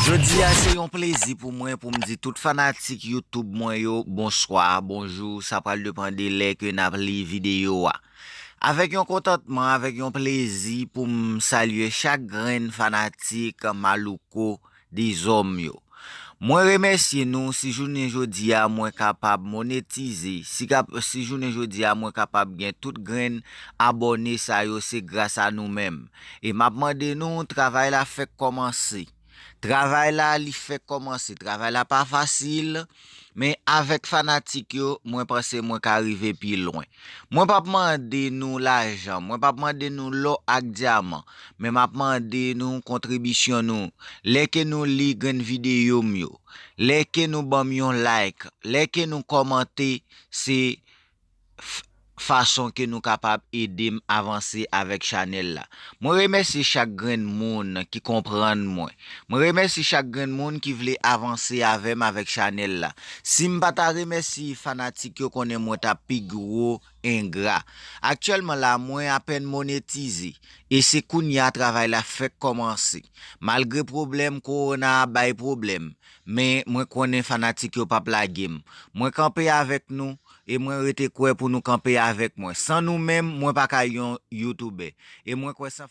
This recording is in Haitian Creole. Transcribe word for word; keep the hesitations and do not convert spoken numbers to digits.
Jodi a se yon plezi pou mwen pou m di tout fanatik YouTube mwen yo bonswa, bonjou, sa pral depann de lè ke n ap li videyo a. Avèk yon kontantman, avèk yon plezi pou m salye chak grenn fanatik Malouko Dezòm yo. Mwen remèsye nou si jounen jodi a mwen kapab monetize, si, kap, si jounen jodi a mwen kapab gen tout grenn abòne sa yo, se gras a nou menm. E m ap mande nou, travay la fèk kòmanse. Travay la, li fèk kòmanse. Travay la pa fasil, men avèk fanatik yo, mwen panse mwen ka rive pi lwen. Mwen p ap mande nou lajan, mwen p ap mande nou lò ak dyaman, men m ap mande nou kontribisyon nou. Lè ke nou li grenn videyo m yo, lè ke nou ban m yon like, lè ke nou kòmante, se f-, fason ke nou kapab ede m avanse avèk chanèl la. Mwen remèsye chak grenn moun ki konprann mwen. Mwen remèsye chak grenn moun ki vle avanse avè m avèk chanèl la. Si m pa ta remèsye fanatik yo, konnen mwen t ap pi gwo engra. Aktyèlman la, mwen apèn monetize. E se kounye a travay la fèk kòmanse. Malgre pwoblèm, kowona a bay pwoblèm. Men mwen konnen fanatik yo p ap lage m. Mwen kanpe avèk nou e mwen rete kwè pou nou kanpe avèk mwen. San nou menm, mwen pa ka yon youtubè. E mwen kwè san